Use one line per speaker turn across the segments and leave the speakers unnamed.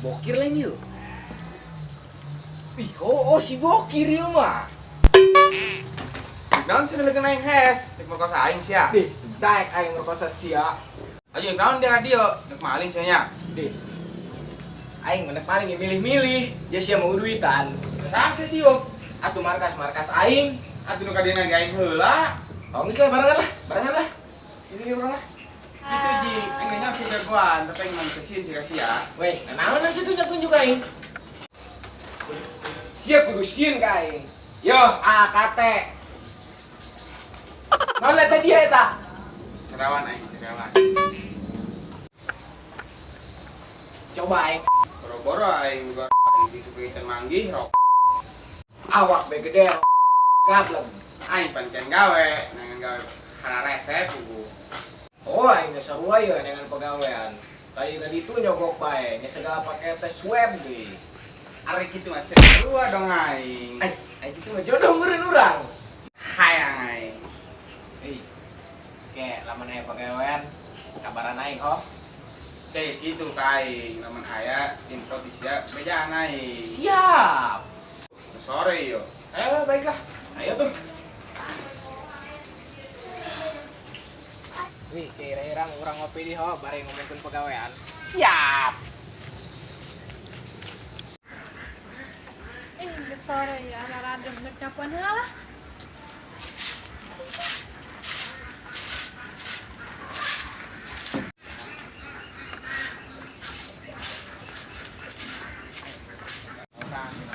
Bokir lain ieu. Ih, oh, si Bokir ieu mah.
Naon sih leukeun aing hes, rek merkosa aing sia.
Dih, sedaek aing merkosa sia.
Ayo naon dia ka dieu, rek maling sia nya.
Dih. Aing mah paling milih-milih, ja sia mau duitan.
Saha sia dieu?
Atuh markas-markas aing.
Atuh nu ka dieu ge aing heula.
Oh, geus lah barengan lah, barengan lah. Sini urang lah.
Gitu ji, aing ge nyaho jagoan, tapi aing mah sieun sih ka sia.
Weh, naon sih tuh tunjuk aing? Sia kudu sieun ka aing. Yo, AKT. Naon lah tadi eta?
Serawan aing, serawan.
Coba aing.
Boro-boro aing juga aing disuguhkeun manggih rok.
Awak be gede gablek.
Aing pancen gawe, nangan gawe kana resep buku.
Oh, aing geus sarua ieu dengan pegawaian. Tadi tadi itu nyogok bae, nya segala pakai tes swab deui.
Ari kitu mah sarua dong aing.
Ai, ai kitu mah jodoh meureun urang.
Hayang aing.
Hei. Ke lamun aya pegawaian kabaran aing ho.
Saya kitu ka aing, lamun aya info ti sia bejaan aing.
Siap.
Sore yo. Ayo baiklah.
Ayo tuh. Wih, kira-kira urang ngopi di ho, bareng ngomongkeun pegawaian.
Siap.
Geus sore ya, rada nek nyapuan heula lah.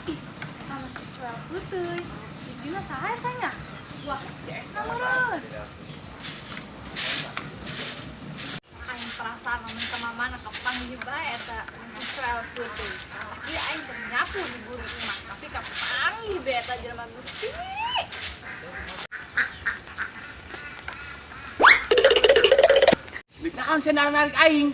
Ih, eta mah si Cuel Puteuy. Hijina saha eta nya? Wah, CS na meureun. Aing perasaan lamun ka mamana kapanggih bae eta si Cuel Puteuy. Sakieu aing teu nyapu di buru imah, tapi kapanggih bae eta jelema Gusti.
Dik naon sia narik aing?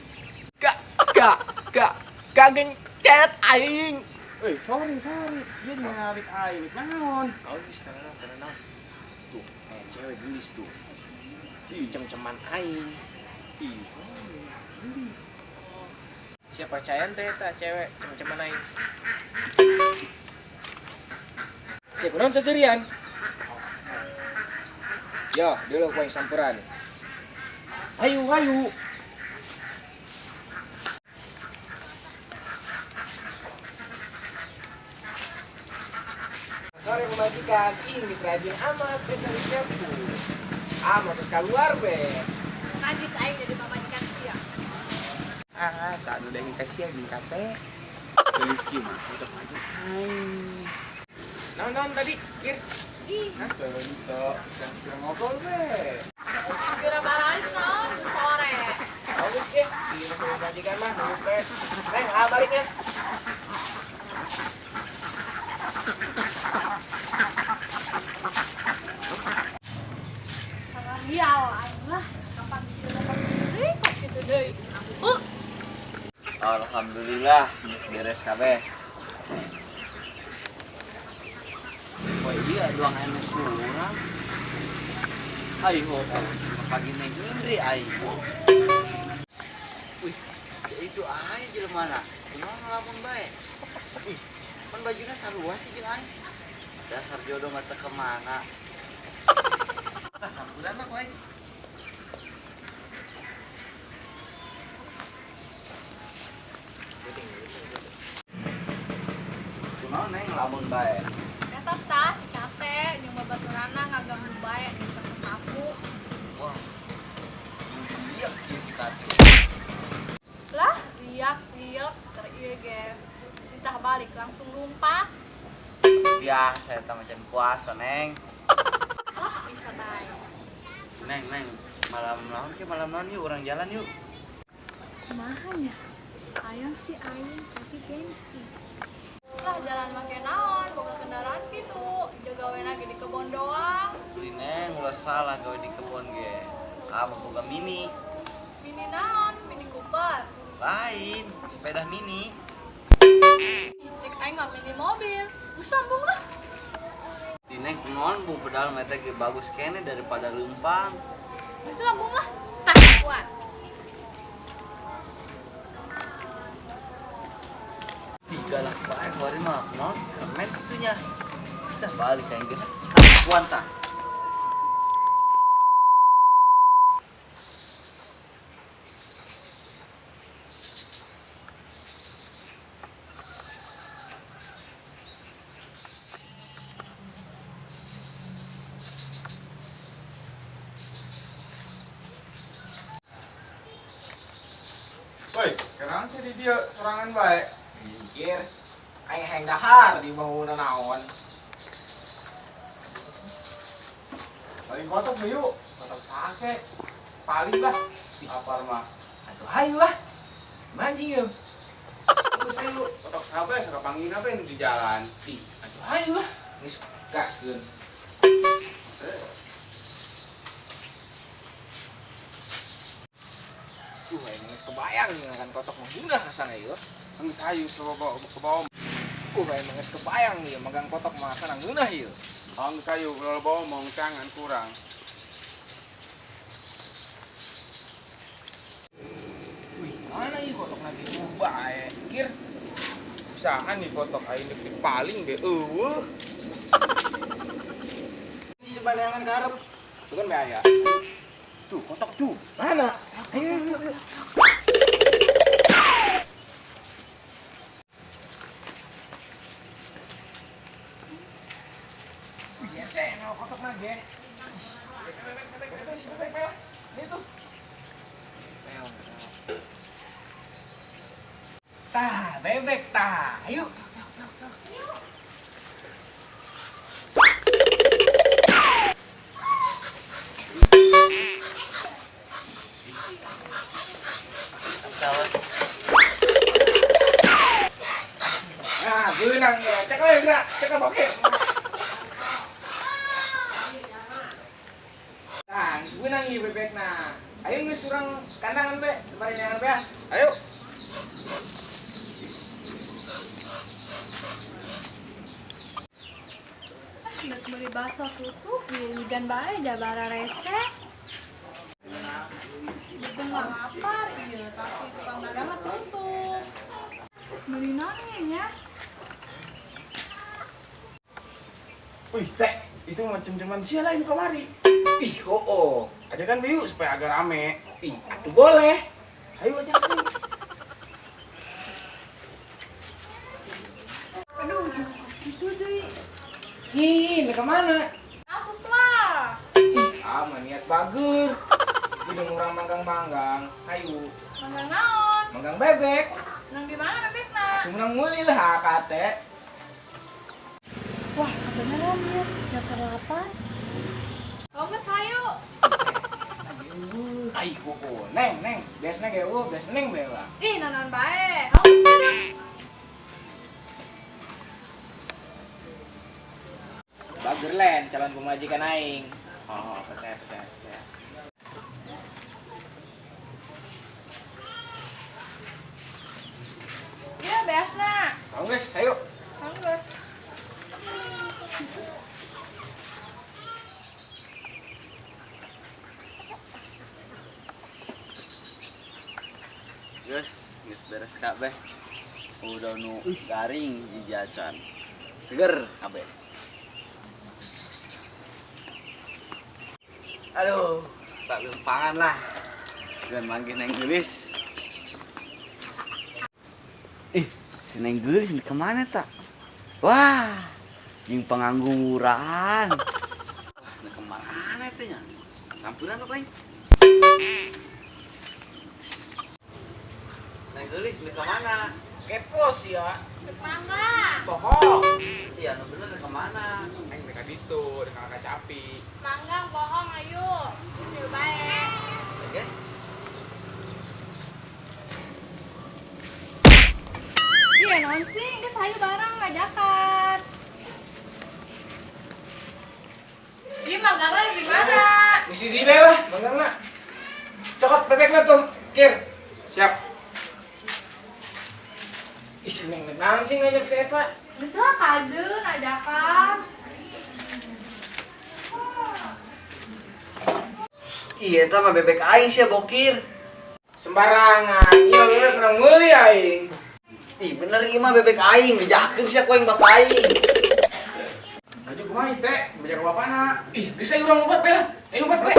Gak, gak, gak, gak gencet aing.
Eh, sorry, sorry. Sia juga narik aing. Dik naon?
Oh, geus tenang, tenang. Tuh, cewek gelis tuh. Ih, cem-ceman aing.
Ih, gelis.
Siapa percaya teh eta cewek cem-ceman aing? Sia kunaon seserian? Yo, dulu ku aing samperan. Hayu, hayu. Sore pemajikan, ih geus rajin amat beh dari nyapu. Ah, mau terus keluar be.
Najis aing jadi pamajikan sia.
Ah, saat udah yang kasih jeung kate. Gelis kieu mah cocok aja aing.
Naon naon tadi, Kir?
Ih,
Hah, kalau gitu, jangan ngobrol be.
kira baraik naon geus sore.
Bagus ke, di pemajikan mah nunggu teh. Neng, ah balik ya.
Salah riau aing lah. Kapan jelema deui kos kitu deui. Ampuh.
Alhamdulillah, geus beres kabeh. Poe ieu doang anu kurang. Ayo, oh, pagi neng Indri aing. Wih, ya itu aja jelema na. Kunaon ngelamun bae? Ih, pan bajuna sarua sih jeung aing. Dasar jodoh mah teu kemana. Tah sampuran lah ku aing. Kunaon neng ngelamun bae?
Eta tah si Kate jeung babaturanna ngaganggu bae jeung keur sapu.
Wah. Iya kieu si Kate.
Lah, riak-riak keur ieu ge. Ditah balik langsung lumpat.
Biasa eta macam puasa, Neng.
Lah, bisa bae.
Neng, Neng, malam naon ke malam naon yuk urang jalan yuk.
Kumaha nya? Hayang sih aing tapi gengsi. Lah jalan make naon, boga kendaraan kitu. Jagaweuna ge di kebon doang.
Beli Neng, ulah salah gawe di kebon ge. Ah, mau boga mini.
Mini naon? Mini Cooper.
Lain, sepeda mini.
Ih, cek aing mah mini mobil. Geus sambung lah.
Di Neng kunaon bung pedal mah ge bagus kene daripada leumpang.
Geus sambung lah. Tah kuat.
Galak bae kemarin mah non keren kitunya. Dah balik kayak gini. Kuanta.
Woi, kenapa sih di dia serangan baik?
Pikir aing hayang dahar di bawah naon.
Paling kotok yuk, kotok sake. Paling lah, lapar mah.
Atuh hayu lah. Mancing yeuh.
Terus ayo, kotok sabe sok panggil apa di jalan.
Ih, atuh hayu lah. Geus gaskeun. Aing geus kebayang makan kotok mah udah kasana ieu.
Geus hayu sok ke bawah.
Aing geus kebayang ieu magang kotok mah asana ngeunah ieu.
Oh, geus hayu kalau bawa mong tangan kurang.
Wih, mana ieu kotok lagi bae. Kir.
Bisaan nih kotok aing deui paling be eueuh.
Sebaneangan karep. Sugan be aya.
Tuh, kotok tuh.
Mana?
Ayo, ayo, ayo.
Biasa ya, nggak kotok mah, ge. Ini tuh. Tah, bebek tah. Ayo. Nah, benang ya. Cek aja, gerak. Cek apa, oke. Nah, geus beunang ieu bebekna. Ayo geus urang kandangan be, sabari neangan beas.
Ayo.
Udah beli bakso tutup, hujan bae jabara receh. Itu nggak lapar, iya, tapi tukang dagangnya tutup. Beli naon ya?
Wih, teh, itu macam-macam sia lain kemari.
Ih, oh.
Ajakan biu supaya agak rame.
Ih, atuh boleh.
Ayo ajakan.
Aduh, itu deh.
Ih, kemana?
Masuk lah.
Ih, aman niat bagus. Udah ngurang manggang-manggang. Ayo.
Manggang naon?
Manggang bebek.
Nang di mana bebekna?
Cuma nang nguli lah kate.
Wah, kebenaran ya. Gak lapar. Oh, geus hayu.
Ai, koko. Neng, neng. Biasanya kayak gua, biasa neng bae lah.
Ih, naon bae. Oh, geus duduk.
Bager len calon pemajikan aing.
Oh, percaya, percaya, percaya.
Iya, beasna.
Tahu geus, ayo.
Tahu geus.
Geus, geus beres kabeh. Udah nu garing hiji acan. Seger kabeh. Aduh, tak lempangan lah. Dan manggil Neng Geulis. Ih, si Neng Geulis ini kemana tak? Wah, jeung pengangguran. Wah, ini kemana itu nya? Sampuran apa ini? Neng Geulis ini kemana?
Kepo sih ya.
Mangga.
Bohong.
Iya, nu bener ini kemana?
Aing mereka gitu, dengan kacapi.
Manggang bohong ayo. Kecil bae.
Oke.
Iya, naon sih? Geus hayu bareng ngajakan. Iya, manggangna di mana?
Misi di bae lah, manggangna. Cokot bebekna tuh, Kir.
Siap.
Ih, si Neng naon sih ngajak si Eta?
Geus lah kajeun ajakan.
Iya, eta mah bebek aing sih bokir.
Sembarangan. Iya, bebek pernah meuli aing.
Ih, bener ieu mah bebek aing, dijakeun sia ku aing bapak aing.
Baju kumaha teh? Beja ka bapana.
Ih, geus ayo urang lompat bae lah. Ayo lompat bae.